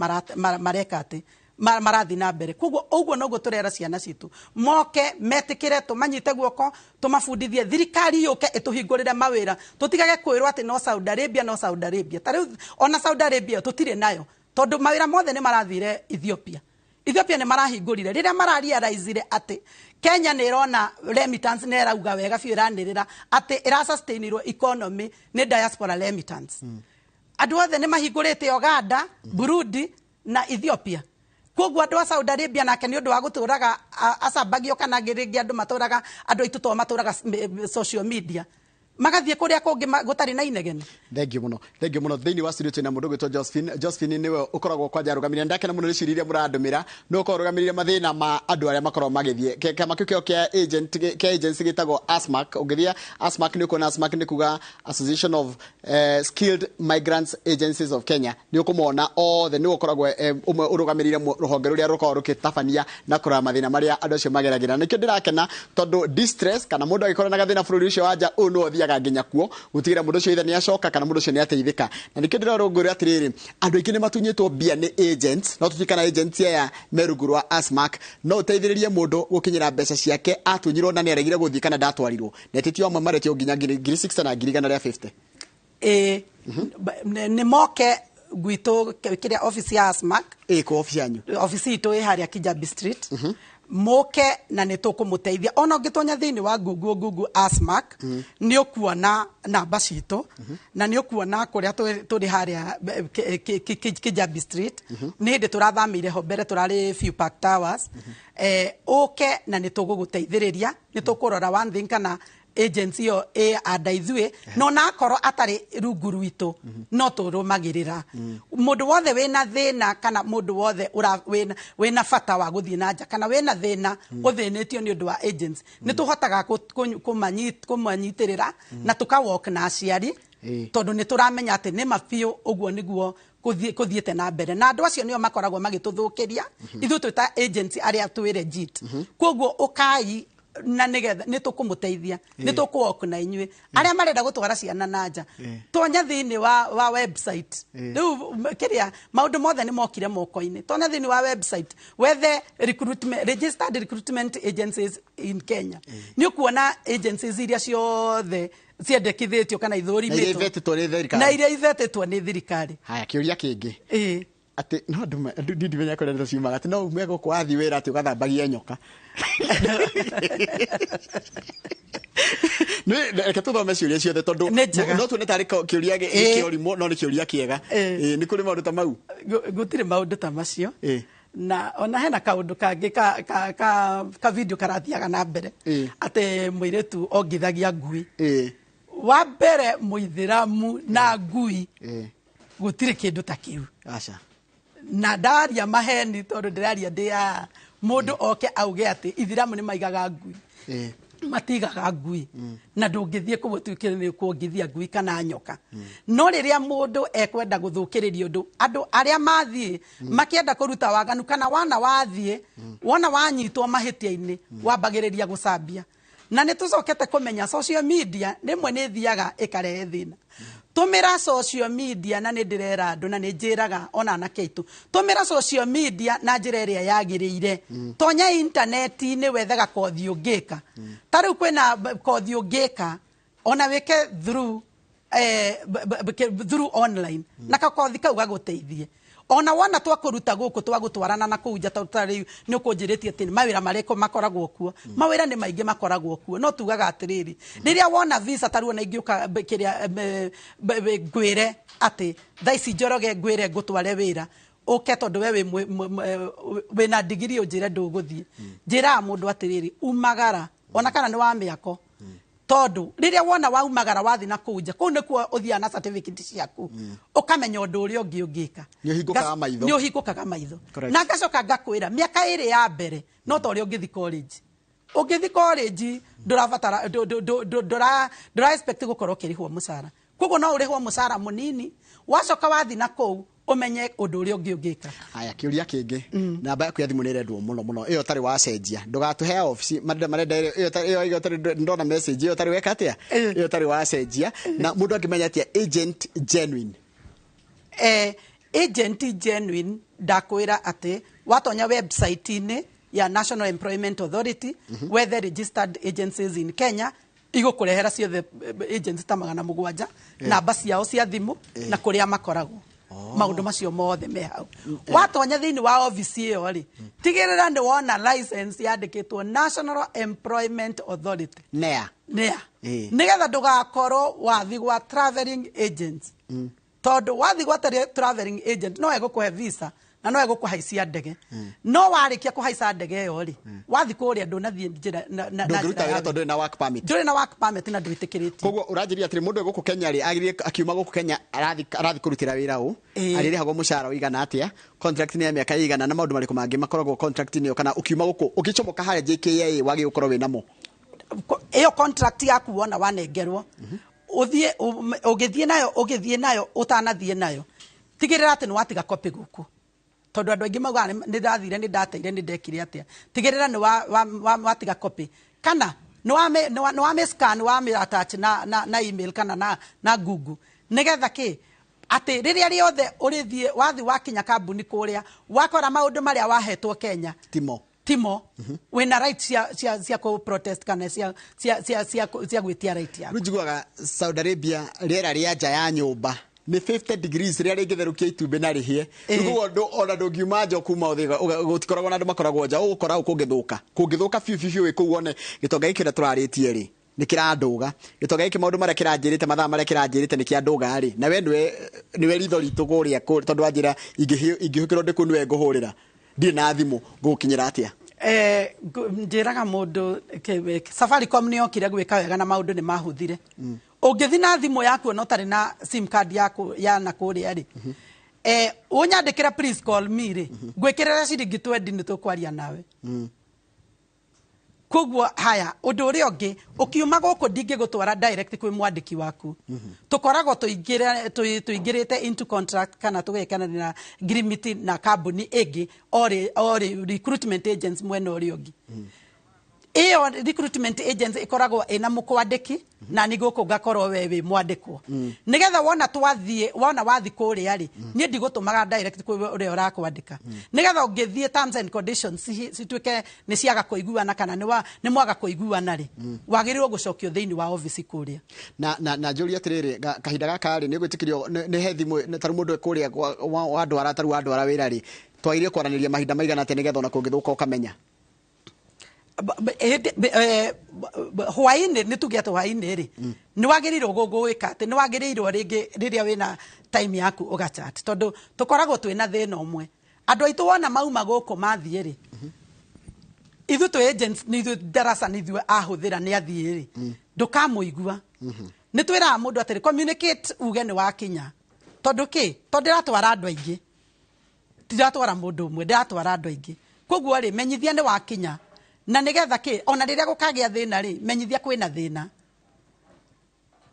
mareka atĩ marathiĩ na mbere. Koguo ũguo noguo tũrera ciana citũ moke metĩkĩre, tũmanyite guoko, tũmabundithie. Thirikari yũke ĩtũhingũrĩre mawĩra, tũtigage kwĩrwo atĩ no Saudi Arabia, no Saudi Arabia. Ta rĩu ona Saudi Arabia tũtirĩ nayo, tondũ mawĩra mothe nĩ marathire Ethiopia. Ethiopia nĩ marahingũrire rĩrĩa mararealizire atĩ Kenya nĩ ĩrona remittance, nĩ ĩrauga wega biũ, ĩranĩrĩra atĩ ĩrasustainirwo economy nĩ diaspora remittance. Andũ othe nĩ mahingũrĩte Uganda, Burundi na Ethiopia. Koguo andũ a Saudi Arabia nake nĩ ũndũ wa gũtũraga acambagio, kana rĩngĩ andũ matũraga, andũ aitũ to matũraga social media, magathiĩ kũrĩa kũngĩ gũtarĩ na inegene. Thank you mũno, thank you mũno. Thĩinĩ wa studio twĩna mũndũ ũgwĩtwo Josephine. Josephine nĩwe ũkoragwo kwanja arũgamĩrĩire, ndakena mũno nĩ ciũria iria mũrandũmĩra, nĩwe ũkoragwo ũrũgamĩrĩire mathĩna ma andũ arĩa makoragwo magĩthiĩ. Kĩama kĩu kĩao kĩa agent kĩa agency gĩtagwo ASMAC. Ũngĩthiĩ ASMAC nĩ ũkuona ASMAC nĩ kuga Association of Skilled Migrants Agencies of Kenya. Nĩ ũkũmona othe, nĩwe ũkoragwo ũmwe ũrũgamĩrĩire rũhonge rũrĩa rũkoragwo rũgĩtabania na kũrora mathĩna marĩa andũ acio mageragĩra. Nĩkĩo ndĩrakena, tondũ distress kana mũndũ angĩkorwo na gathĩna bũrũri ũcio wa nja, ũyũ nĩwe ũthiaga nginya kuo gũtigĩrĩra mũndũ ũcio either nĩ acoka kana mũndũ ũcio nĩ ateithĩka. Na nĩkĩo ndĩrarũngũrĩra atĩrĩrĩ, andũ aingĩ nĩ matunyĩtwo mbia nĩ agents, no tũtirikana agents aya me rungu rwa ASMAC no ũteithĩrĩrie mũndũ gũkinyĩra mbeca ciake atunyirwo na nĩ aregire gũthiĩ kana ndatwarirwo, na etĩtio amwe maretio nginya ngiri 60 na ngiri 150. Ĩ, nĩ moke gwitũ kĩrĩa office ya ASMAC. Ĩ kũ office yanyu? Office itũ ĩ harĩa Kijabi Street. Moke na nĩ tũkũmũteithia. Ona ũngĩtonya thĩinĩ wa Google, Google ASMAC, nĩ ũkuona namba citũ na nĩ ũkuona kũrĩa tũrĩ harĩa Kijabi Street. Nĩ hĩndĩ tũrathamĩire ho, mbere tũrarĩ View Park Towers. Ũke na nĩ tũgũgũteithĩrĩria, nĩ tũkũrora one thing kana Agency ĩyo ĩ anda ithuĩ, no nakorwo atarĩ rungu rwitũ no tũrũmagĩrĩra mũndũ wothe wĩna thĩna, kana mũndũ wothe wĩna bata wa gũthiĩ na nja, kana wĩna thĩna ũthĩnĩtio nĩ ũndũ wa agents, nĩ tũhotaga kũmanyitĩrĩra na tũka-work na aciari, tondũ nĩ tũramenya atĩ nĩ ma biũ ũguo nĩguo kũthiĩte na mbere, na andũ acio nĩo makoragwo magĩtũthũkĩria ithuĩ twĩ ta agency arĩa twĩ legit. Koguo ũkai na nĩgetha nĩ tũkũmũteithia, nĩ tũkũ-work na inyuĩ arĩa marenda gũtwara ciana na nja. Tonya thĩinĩ wa website rĩu, kĩrĩa maũndũ mothe nĩ mokire moko-inĩ. Tonya thĩinĩ wa website, wethe recruitment, registered recruitment agencies in Kenya, nĩ ũkuona agencies iria ciothe ciendekithĩtio kana Na iria ithũrimĩtwo ivetĩtwo nĩ thirikari. Na iria ivetĩtwo nĩ thirikari. Haya, kĩũria kĩngĩ, atĩ no andũ ndimenya kũrĩa ndeto ciumaga, atĩ no ume gũkũ wathiĩ wĩra atĩ ũgathambagie nyoka. Nĩ reke tũthome ciũria ciothe, tondũ Nĩ njega. no tuone tarĩ kĩũria kĩa ũrimũ, no nĩ kĩũria kĩega. Ĩĩ, nĩ kũrĩ maũndũ ta mau? Gũtirĩ maũndũ ta macio. Na ona hena kaũndũ kangĩ ka video karathiaga na mbere, atĩ mũirĩtu ongithagia ngui. Wa mbere, mũithĩramu na ngui, gũtirĩ kĩndũ ta kĩu. Aca. Na ndaria maheni, tondũ ndĩraria ndĩ haha, mũndũ oke auge atĩ ithiramu nĩ maigaga ngui. Matigaga ngui, na ndũngĩthiĩ kũu ũtuĩke nĩ kuongithia ngui kana nyoka. No rĩrĩa mũndũ ekwenda gũthũkĩrĩria ũndũ, andũ arĩa mathiĩ makĩenda kũruta waganu, kana wana wathiĩ wona wanyitwo mahĩtia-inĩ, wambagĩrĩria gũcambia. Na nĩ tũcokete kũmenya social media rĩmwe nĩ ĩthiaga ĩkarehe thĩna. Tũmĩra social media, na nĩ ndĩrera andũ na nĩ njĩraga ona anake aitũ, tũmĩra social media na njĩra ĩrĩa yagĩrĩire. Tonya intaneti-inĩ, wethe kothi ũngĩka. Ta rĩu kwĩna kothi ũngĩka ona wĩke through through online, na kakothi kau gagũteithie ona wona twakũruta gũkũ twagũtwarana na kũu nja. Tondũ ta rĩu nĩ ũkũnjĩrĩtie atĩ mawĩra marĩkũ makoragwo kuo, mawĩra nĩ maingĩ makoragwo kuo, no tugaga atĩrĩrĩ, rĩrĩa wona visa ta rĩu ona ingĩũka kĩrĩa ngwĩre atĩ thaa ici Njoroge ngwĩre ngũtware wĩra ũke, tondũ we wĩna ndigiri, ũnjĩre ndũgũthiĩ, njĩraga mũndũ atĩrĩrĩ, umagara ona kana nĩ wa mĩako, tondũ rĩrĩa wona waumagara wathiĩ na kũu nja, kũu nĩkuo ũthiaga na certificate ciaku, ũkamenya ũndũ ũrĩa ũngĩ ũngĩka. Nĩ ũhingũkaga maitho. Nĩ ũhingũkaga maitho. Correct. Na ngacoka ngakwĩra mĩaka ĩrĩ ya mbere no ta ũrĩa ũngĩthi college, ũngĩthi college ndũrabatara ndũra expect gũkorwo ũkĩrĩhwo mũcara, koguo no ũrĩhwo mũcara mũnini, wacoka wathi na kũu ũmenye ũndũ ũrĩa ũngĩ ũngĩka. Haya, kĩũria kĩngĩ, namba yaku ya thimũ nĩ ĩrendwo mũno mũno, ĩyo ũtarĩ wacenjia, ndũgatũhe obici marenda ĩyo ĩyo ũtarĩ, ndona message ĩyo ũtarĩ weka atĩa, ĩyo ũtarĩ wacenjia. Na mũndũ angĩmenya atĩa agent genuine? Agent genuine, ndakwĩra atĩ watonya website-inĩ ya National Employment Authority, wethe registered agencies in Kenya, igũkũrehera ciothe, agents ta 700, namba ciao cia thimũ na kũrĩa makoragwo, maũndũ macio mothe me hau. Watonya thĩinĩ wa obici ĩyo rĩ, tigĩrĩra nĩ wona license yandĩkĩtwo National Employment Authority. NEA. Nĩa nĩgetha ndũgakorwo wathi gwa traveling agents, tondũ wathi gwa traveling agent no egũkũhe visa na no egũkũhaicia ndege, no warĩkia kũhaica ndege ĩyo rĩ, wathi kũrĩa ndũnathiĩ njĩra na Ndũngĩruta njĩra wĩra ya tondũ ndũrĩ na work permit. Ndũrĩ na work permit na ndwĩtĩkĩrĩtio. Koguo ũranjĩria atĩrĩ, mũndũ gũkũ Kenya rĩ, agĩrĩire akiuma gũkũ Kenya arathi kũrutĩra wĩra ũ, arĩrĩhagwo mũcara ũigana atĩa, contract nĩ ya mĩaka ĩigana, na maũndũ marĩkũ mangĩ makoragwo contract-inĩ ĩyo, kana ũkiuma gũkũ ũgĩcomoka harĩa JKIA wagĩrĩirwo gũkorwo wĩ namo? Ĩyo contract yaku wona wanengerwo, ũthiĩ ũgĩthiĩ nayo, ũtanathiĩ nayo tigĩrĩra atĩ nĩ watiga copy gũkũ, tondũ andũ aingĩ maugaga nĩ ndathire, nĩ ndateire, nĩ ndekire atĩa. Tigĩrĩra nĩ watiga copy, kana nĩ wamĩ scan, wamĩ attach na email kana na Google, nĩgetha kĩ atĩ rĩrĩa rĩothe ũrĩthiĩ, wathiĩ wakinya kambuni kũrĩa, wakora maũndũ marĩa wahetwo Kenya timo. Timo, wĩna right cia kũ protest kana cia gwĩtia right yaku. Rĩu njiguaga Saudi Arabia rĩera rĩa nja ya nyũmba nĩ 50 degrees, rĩrĩa rĩngĩtherũkia itumbĩ na rĩhĩe. Rĩu koguo ona ndũngiuma nja kuma ũthiĩ, gũtikoragwo na andũ makoragwo nja, ũgũkora kũngĩthũka biũ biũ biũ wĩ kũu, wone gĩtonga gĩkĩ ũrĩa tũrarĩtie rĩ nĩ kĩrandũga, gĩtonga gĩkĩ maũndũ marĩa kĩranjĩrĩte, mathaa marĩa kĩranjĩrĩte nĩ kĩandũga rĩ, na we nĩwe ritho ritũ kũrĩa tondũ wanjĩra ingĩhũkĩrwo ndĩ kũu nĩwe ngũhũrĩra, ndirĩ na thimũ, ngũgũkinyĩra atĩa? Njĩraga mũndũ Safaricom nĩ yokire gwĩka wega na maũndũ nĩ mahũthire. Ũngĩthiĩ na thimũ yaku ona ũtarĩ na sim card yaku ya na kũrĩa rĩ, ũnyandĩkĩre "please call me" rĩ, ngwĩkĩrĩra ciringi 20, nĩ tũkwaria nawe. Koguo haya, ũndũ ũrĩa ũngĩ, ũkiuma gũkũ ndingĩgũtwara direct kwĩ mwandĩki waku. Tũkoragwo tũingĩrĩte into contract kana tũgekanĩra agreement na kambuni ĩngĩ ori recruitment agents mwena ũrĩa ũngĩ. Ĩyo recruitment agency ĩkoragwo ĩna mũkwandĩki na nĩ gũkũ ngakorwo we wĩ mwandĩkwo, nĩgetha wona twathiĩ, wona wathi kũrĩa rĩ, niĩ ndigũtũmaga direct kwĩ ũrĩa ũrakwandĩka, nĩgetha ũngĩthiĩ terms and conditions cituĩke nĩ ciaga kũiguana kana nĩ mwaga kũiguana rĩ, wagĩrĩirwo gũcokio thĩinĩ wa ofici kũrĩa. Na njũrie atĩrĩrĩ, kahinda gaka rĩ, nĩ gwĩtĩkĩrio nĩ he thimũ tarĩu mũndũ kũrĩa wandwara, tarĩu wandwara wĩra rĩ, twagĩrĩire kwaranĩria mahinda maigana atĩa nĩgetha ona kũngĩthũka ũkamenya? Hwaĩ-inĩ, nĩ tuge atĩ hwaĩ-inĩ rĩ, nĩ wagĩrĩirwo gwĩka atĩ nĩ wagĩrĩirwo rĩngĩ rĩrĩa wĩna time yaku ũgachat, tondũ tũkoragwo twĩna thĩna ũmwe. Andũ aitũ wona mauma gũkũ mathiĩ rĩ, ithuĩ twĩ agents, nĩ ithuĩ darasa, nĩ ithuĩ ahũthĩra, nĩ athiĩ rĩ, ndũkamũigua. Nĩ twĩraga mũndũ atĩrĩ, "Communicate, uge nĩ wakinya." Tondũ kĩ? Tondũ ndĩratwara andũ aingĩ, ndiratwara mũndũ ũmwe, ndĩratwara andũ aingĩ. Koguo rĩ, menyithia nĩ wakinya, na nĩgetha kĩ, ona rĩrĩa gũkagĩa thĩna rĩ, menyithia kwĩna thĩna.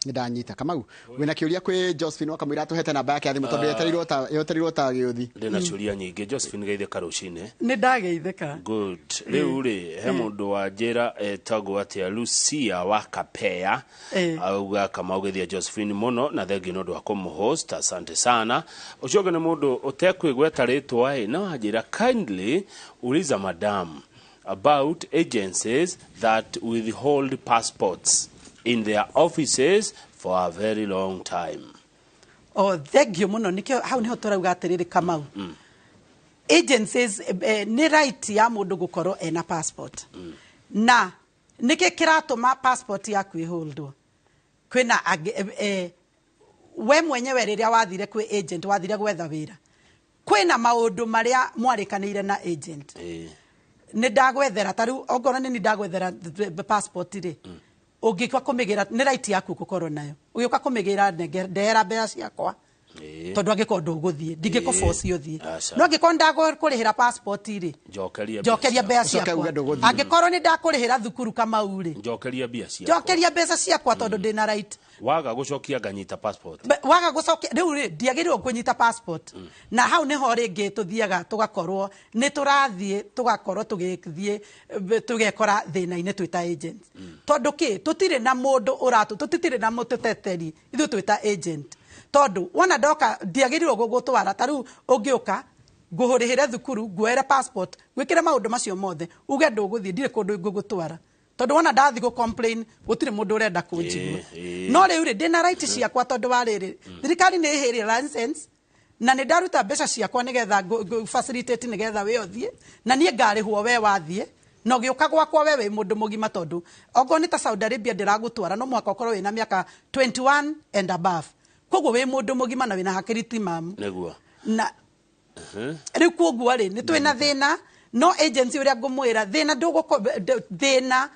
Nĩ ndanyita. Kamau, wĩna kĩũria kwĩ Josephine wakamwĩra atũhete namba yake ya thimũ tondũ yetereirwo ta gĩũthi. Ndĩna ciũria nyingĩ. Josephine, geithĩka rũcinĩ. Nĩ ndageithĩka. Good. Rĩu rĩ, he mũndũ wa njĩra etagwo atĩa, Lucia wa Kapea, auga, "Kamau, geithia Josephine mũno na thengiũ nĩ ũndũ wa kũmũhost, asante sana." Ũcio ũngĩ nĩ mũndũ ũtekwĩgweta rĩtwa ĩ, no anjĩra, "Kindly uliza madam about agencies that withhold passports in their offices for a very long time." O thengio mũno. Nĩkĩo hau nĩho tũrauga atĩrĩrĩ, Kamau, agencies, nĩ right ya mũndũ gũkorwo ena passport. Na nĩkĩ kĩratũma passport yaku ĩholdwo? Kwĩna angĩ, we mwenyewe rĩrĩa wathire kwĩ agent, wathire gwetha wĩra, kwĩna maũndũ marĩa mwarĩkanĩire na agent. Nĩ ndagwethera, ta rĩu ongorwo nĩ ndagwethera passport rĩ, ũngĩũka kũmĩgĩra, nĩ right yaku gũkorwo nayo, ũgĩũka kũmĩgĩra, ndehera mbeca ciakwa, tondũ angĩkorwo ndũgũthiĩ, ndingĩkũ force ũthiĩ. Aca. No angĩkorwo ndakũrĩhĩra passport rĩ, Njokeria. Njokeria mbeca Ũcoke ciakwa. uge ndũgũthiĩ. Angĩkorwo nĩ ndakũrĩhĩra thukuru, Kamau rĩ, Njokeria mbia ciakwa. Njokeria mbeca ciakwa, tondũ ndĩna right. Waga gũcokia, nganyita passport. Waga gũcokia rĩu rĩ, ndiagĩrĩirwo kũnyita passport. Na hau nĩho rĩngĩ tũthiaga tũgakorwo nĩ tũrathiĩ tũgakorwo tũgĩthiĩ, tũgekora thĩna-inĩ twĩ ta agents. Tondũ kĩ? Tũtirĩ na mũndũ ũratũ, tũtirĩ na mũtũteteri ithuĩ twĩ ta agent, tondũ wona ndoka ndiagĩrĩirwo gũgũtwara. Ta rĩu ũngĩũka ngũrĩhĩre thukuru, nguoere passport, gwĩkĩre maũndũ macio mothe, uge ndũgũthiĩ, ndirĩ kũndũ ngũgũtwara, tondũ wona ndathi gũ complain gũtirĩ mũndũ ũrenda kũnjigua. Ĩĩ. No rĩu rĩ, ndĩna right ciakwa, tondũ wa rĩrĩ, thirikari nĩ ĩhĩrĩ license na nĩ ndaruta mbeca ciakwa nĩgetha facilitate nĩgetha we ũthiĩ, na niĩ ngarĩhwo we wathiĩ na ũgĩũka gwakwa we wĩ mũndũ mũgima, tondũ okorwo nĩ ta Saudi Arabia ndĩragũtwara, no mũhaka ũkorwo wĩna mĩaka 21 and above. Koguo wĩ mũndũ mũgima na wĩna hakiri timamu. Na rĩu koguo rĩ, nĩ twĩna thĩna no agency ũrĩa ngũmwĩra, thĩna ndũgũko thĩna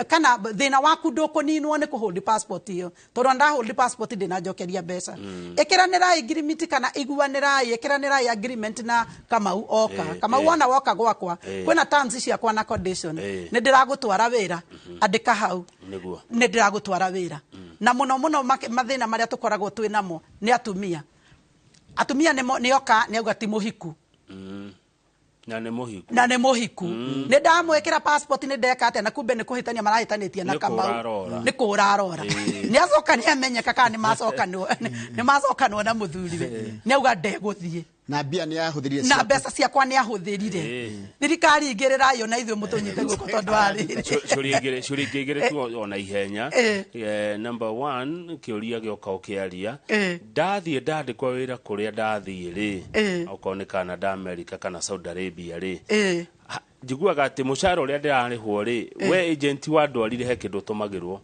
kana thĩna waku ndũkũninwo nĩ kũhold passport ĩyo, tondũ ndahold passport ndĩnanjokeria mbeca. Ĩkĩranĩrai ngirimiti kana iguanĩrai, ĩkĩranĩrai agreement na Kamau oka. Kamau, wona woka gwakwa, kwĩna terms ciakwa na condition. Nĩ ndĩragũtwara wĩra, andĩka hau. Nĩ ndĩragũtwara wĩra. Na mũno mũno mathĩna marĩa tũkoragwo twĩ namo nĩ atumia. Atumia nĩ oka nĩ auga ti mũhiku. Na nĩ mũhiku. Na nĩ mũhiku. Nĩ ndamwĩkĩra passport, nĩ ndeka atĩa, na kumbe nĩ kũhĩtania marahĩtanĩtie na Nĩ Kamau. kũra arora. Nĩ kũra arora. Nĩ acoka nĩ amenyeka kana nĩ macokanwo na mũthuriwe, nĩ auga ndegũthiĩ. Na mbia nĩ ahũthĩrire Na ciaku. Mbeca ciakwa nĩ ahũthĩrire. Thirikari ingĩrĩrai ona ithuĩ mũtũnyite guoko, tondũ wa rĩrĩ. Ciũria ingĩ igĩrĩ tu ona ihenya. Number one, kĩũria gĩoka ũkĩaria, ndathiĩ ndandĩkwo wĩra kũrĩa ndathiĩ rĩ, okorwo nĩ Canada, America kana Saudi Arabia rĩ, njiguaga atĩ mũcara ũrĩa ndĩrarĩhwo rĩ, we agent wandwarire, he kĩndũ ũtũmagĩrwo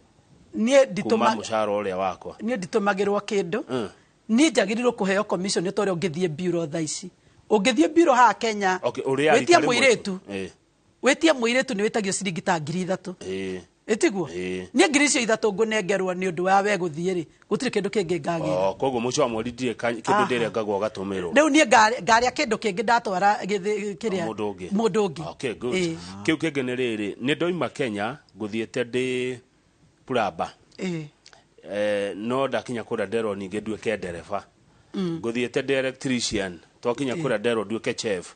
Niĩ kuma nditũma mũcara ũrĩa wakwa? Niĩ nditũmagĩrwo kĩndũ. Niĩ njagĩrĩirwo kũheo commission nĩ ta ũrĩa ũngĩthiĩ bureau thaa ici, ũngĩthiĩ bureau haha Kenya, Okay, ũrĩa wĩtie rita rĩmwe tu. mũirĩtu. Wĩtie mũirĩtu nĩ wĩtagio ciringi ta 3,000. Ĩtiguo? Niĩ 3,000 ngũnengerwo nĩ ũndũ wa we gũthiĩ rĩ, gũtirĩ kĩndũ kĩngĩ ngagĩra. Oh, koguo mũico wa mweri ndirĩ kĩndũ ndĩrengagwo gatũmĩrwo. Rĩu niĩ ngarĩa kĩndũ kĩngĩ ndatwara kĩrĩa mũndũ ũngĩ. Mũndũ ũngĩ. Okay, good. Kĩu kĩngĩ nĩ rĩrĩ, nĩ ndoima Kenya ngũthiĩte ndĩ plumber. No ndakinya kũrĩa nderwo ningĩ nduĩke ndereba. Ngũthiĩte ndĩ electrician, twakinya kũrĩa nderwo nduĩke chef.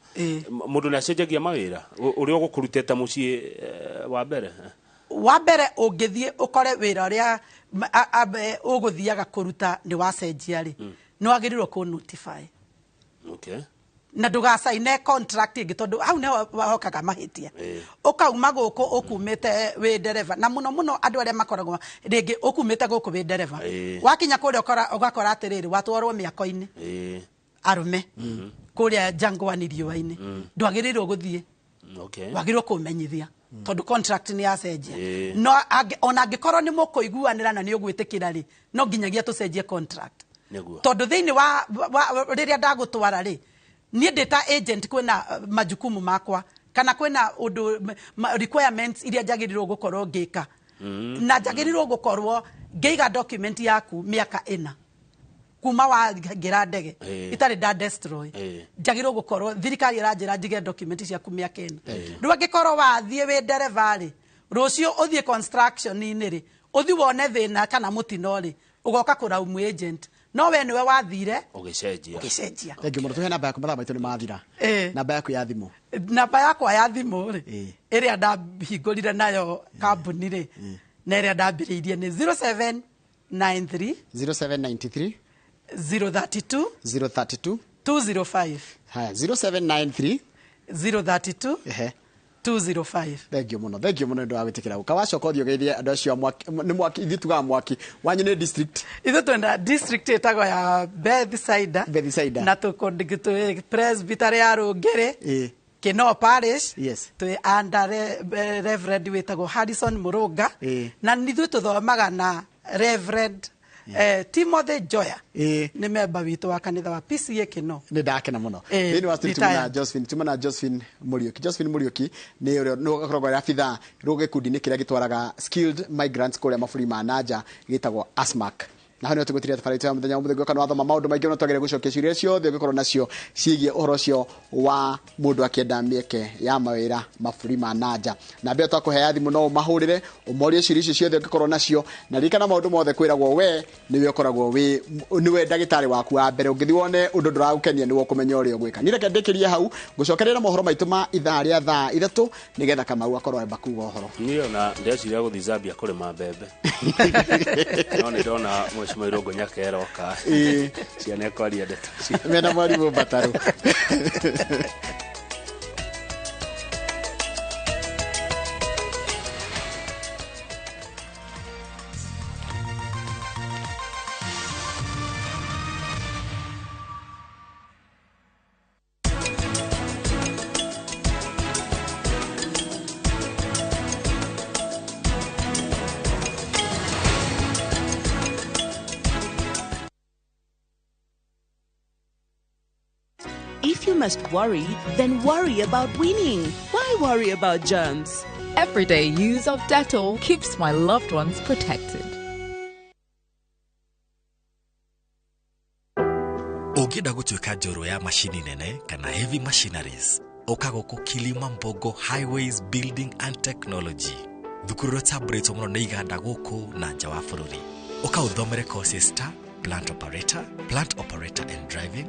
Mũndũ nĩ acenjagia mawĩra ũrĩa ũgũkũrutĩte mũciĩ wa mbere. Wa mbere ũngĩthiĩ ũkore wĩra ũrĩa ũgũthiaga kũruta nĩ wacenjia rĩ, nĩ wagĩrĩirwo kũ notify. Okay. Na ndũgacaine contract ĩngĩ tondũ hau nĩho hokaga mahĩtia. Ũkauma gũkũ ũkumĩte wĩ ndereba, na mũno mũno andũ arĩa makoragwo rĩngĩ ũkumĩte gũkũ wĩ ndereba, wakinya kũrĩa ũgakora atĩrĩrĩ, watwarwo mĩako-inĩ arũme kũrĩa Jangwani riũa-inĩ, ndwagĩrĩirwo gũthiĩ. Okay. Wagĩrĩirwo kũmenyithia tondũ contract nĩ yacenjia. No ona angĩkorwo nĩ mũkũiguanĩra na nĩ ũgwĩtĩkĩra rĩ, no nginyagia tũcenjie contract. Tondũ thĩinĩ wa rĩrĩa ndagũtwara rĩ, niĩ ndĩ ta agent kwĩna majukumu makwa kana kwĩna ũndũ requirements iria njagĩrĩirwo gũkorwo ngĩka. Na njagĩrĩirwo gũkorwo ngĩiga document yaku mĩaka 4 kuma wangĩra ndege itarĩ nda destroy. Njagĩrĩirwo gũkorwo thirikari ĩranjĩra njige document ciaku mĩaka 4. Rĩu angĩkorwo wathiĩ wĩ ndereba rĩ, rũciũ ũthiĩ construction-inĩ rĩ, ũthiĩ wone thĩna kana mũtino rĩ, ũgoka kũraumu agent. No we nĩwe wathire ũgĩcenjia. Ũgĩcenjia. Thank you mũno. Tũhe namba yaku, mathaa maitũ nĩ mathira. Namba yaku ya thimũ. Namba yakwa ya thimũ rĩ, ĩrĩa ndahingũrire nayo kambuni rĩ, na ĩrĩa ndambĩrĩirie nĩ 0793 0793 032 032 205. Haya, 0793 032 205. Thank you mũno, thank you mũno nĩ ũndũ wa gwĩtĩkĩra gũka. Wacoka ũthiĩ ũgeithie andũ acio a mwaki, nĩ mwaki, ithuĩ tugaga mwaki wanyu nĩ district. Ithuĩ twenda district ĩtagwo ya Bethsaida. Bethsaida. Na tũkũ presbytery ya Rũngĩrĩ. Kinoo Parish. Yes. Twĩ under Reverend wĩtagwo Harrison Mũrũnga. Na ithuĩ tũthomaga na Reverend Timothy Joya. Nĩ memba witũ wa kanitha wa PCA Kinoo. Nĩ ndakena mũno. Thĩinĩ wa studio tuma na Josephine Mũriũki. Josephine Mũriũki nĩ ũrĩa nĩ akoragwo arĩ abithaa gĩkundi-inĩ kĩrĩa gĩtwaraga skilled migrants kũrĩa mabũrũri ma nanja gĩtagwo ASMAC. Na hau nĩho tũgũtiria thabarĩ itũ ya mũthenya wa ũmũthĩ. Ngũka nĩ wathoma maũndũ maingĩ mũno, twagĩrĩire gũcokia ciũria ciothe ũngĩkorwo nacio ciĩgiĩ ũhoro ũcio wa mũndũ akĩenda mĩeke ya mawĩra mabũrũri ma nanja. Na mbere twakũhe thimũ no ũmahũrĩre ũmorie ciũria icio ciothe ũngĩkorwo nacio, na ririkana maũndũ mothe kwĩragwo we nĩwe ũkoragwo wĩ nĩwe ndagĩtarĩ waku wa mbere. Ũngĩthiĩ wone ũndũ ndũragũkenia nĩwe ũkũmenya ũrĩa ũgwĩka. Niĩ reke ndĩkĩrie hau, ngũcokerera mohoro maitũ ma ithaa rĩa thaa 3 nĩgetha Kamau akorwo amba kuga ũhoro. Niĩ ona ndeciria gũthiĩ Zambia kũrĩma mbembe. No nĩ ndona Mheshimiwa Irũngũ Nyakera oka. Ciana ikwaria ndeto. Mena mwarimũ Mbatarũ. If you must worry, then worry about winning. Why worry about germs? Everyday use of Dettol keeps my loved ones protected. Ũngĩenda gũtuĩka njorua ya macini nene kana heavy machineries, ũka gũkũ Kilimambogo Highways Building and Technology. Thukuru ĩrĩa ũtambũrĩtwo mũno nĩ iganda gũkũ na nja wa bũrũri. Ũka ũthomere courses ta plant operator and driving,